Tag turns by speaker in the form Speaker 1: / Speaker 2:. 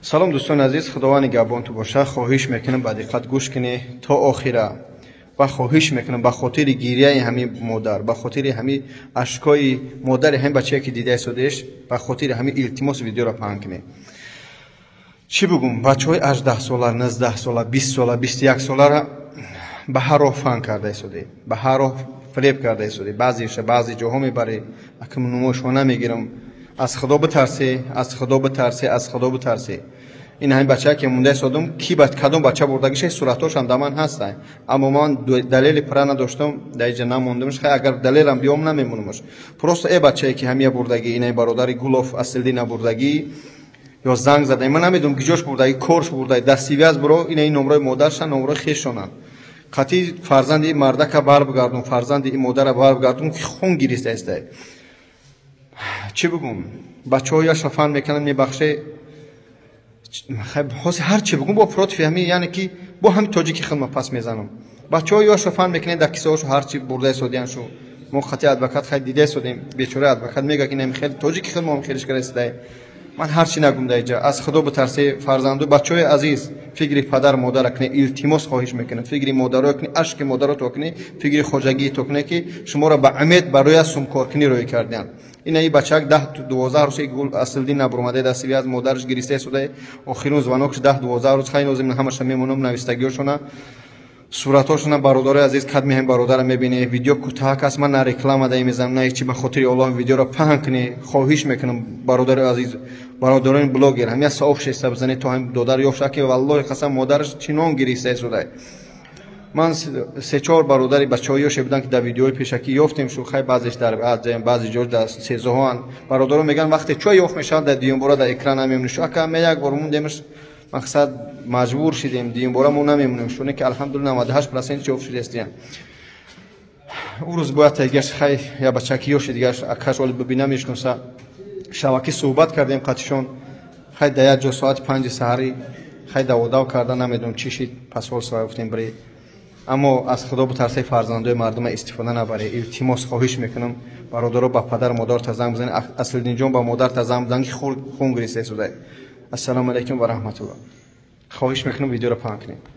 Speaker 1: Салом, дӯстони азиз, Худованд нигаҳбонту боша. Хоҳиш мекунам, ба диққат гӯш кунӣ то охира ва хоҳиш мекунам, ба хотири гирияи ҳамин модар, ба хотири ҳамин ашкои модари ҳамин бачае, ки дида истодеш, ба хотири ҳамин илтимос видеоро паҳн кунед. Чӣ бигум, бачаҳои 18 сола, 19 сола, 20 сола, 21 солара ба ҳар роҳ фан карда истодед, ба ҳар роҳ фиреб карда истодед. Баъзеша баъзе ҷоҳо мебаред, акм нумошо намегирам. Аз Худо битарсе, аз Худо битарсе, аз Худо битарсе. Ин ҳамин бачае, ки монда истодум, ки кадом бача бурдагиша, суратҳошам дар ман ҳастанд, аммо ман далели пурра надоштам, дар иҷа намондамш. Хай, агар далелам биём, намемонамш. Просто э бачае, ки ҳамия бурдагӣ, инаи бародари Гулов Аслидина бурдагӣ ё занг зада, ман намедонам, киҷош бурдагӣ, корш бурдагӣ, дастивяз буро. Инаи номрои модарша, номрои хешонанд. Қатъи фарзанди мардака барбигардум, фарзанди и модара барбигардум, ки хун гириста истае. Чӣ бигум, бачаҳо яша фан мекунанд, мебахше. Ҳози ҳар чи бигум, бо против ҳами, яъне ки бо ҳами тоҷики хидма пас мезанам. Бачаҳо ёша фан мекунед, дар кисаҳошу ҳарчи бурда истодияншу. Мо хати адвокат хай дида истодем, бечора адвокат мега, ки хеле тоҷики хидма хелиш кара истодае. Ман ҳарчи нагум дар иҷа, аз Худо битарсе, фарзанду бачаҳои азиз, фикри падар модара кунед, илтимос, хоҳиш мекунам, фикри модаро кунед, ашки модарото кунед, фикри хоҷагиито кунед, ки шуморо ба умед барои сумкоркунӣ рӯй кардианд. Ина и бачак 10-12 рӯз гул Аслидин набуромаде, дастиви аз модараш гириста истода. Охирун звонок ш 10-12 рӯз. Хай, нозим, ҳамаша мемонам, навистагиҳошона, суратҳошона. Бародарои азиз, кад меҳем, бародара мебинӣ. Видео кӯтаҳак аст, ман на реклама дай мезанам, на ҳечи. Ба хотири Оллоҳ видеоро паҳн кунӣ, хоҳиш мекунам. Бародари азиз, бародарони блогер, ҳамя сообщество бизанед, то ҳам додар ёфта, ки валлоҳи қасам, модараш чинон гириста истода. Ман се-чор бародари бачаҳо ёше буданд, ки дар видеои пешакӣ ёфтем шу. Хай, баъзеш дар баъзе ҷо дар сезоҳоанд. Бародаро мегӯянд, вақте чой ёфт мешавад, дар дуюмбора дар экран намемонем шу. Ака, ме як бор мондемш, мақсад, маҷбур шидем, дуюмбора мо намемонем шуне, ки алҳамдулилла 98% ёфт шудастиян. Ӯ рӯз бояд тайгаш. Хай, я бачаки ёши дигаш акаш оли бибинам, мешноса. Шавакӣ суҳбат кардем қатишон. Хай, дар як ҷо соати 5-и саҳарӣ, хай, даводав карда, намедонам чӣ шид, посольство гуфтем бири. Аммо аз Худо бутарсаи, фарзандои мардума истифода набаред, илтимос, хоҳиш мекунам. Бародаро, ба падару модарта занг бизанед, Аслидинҷон, ба модарта занг бизан, ки хун гириста истодае. Ассалому алайкум ва раҳматуллоҳ. Хоҳиш мекунам, видеоро паҳн кунед.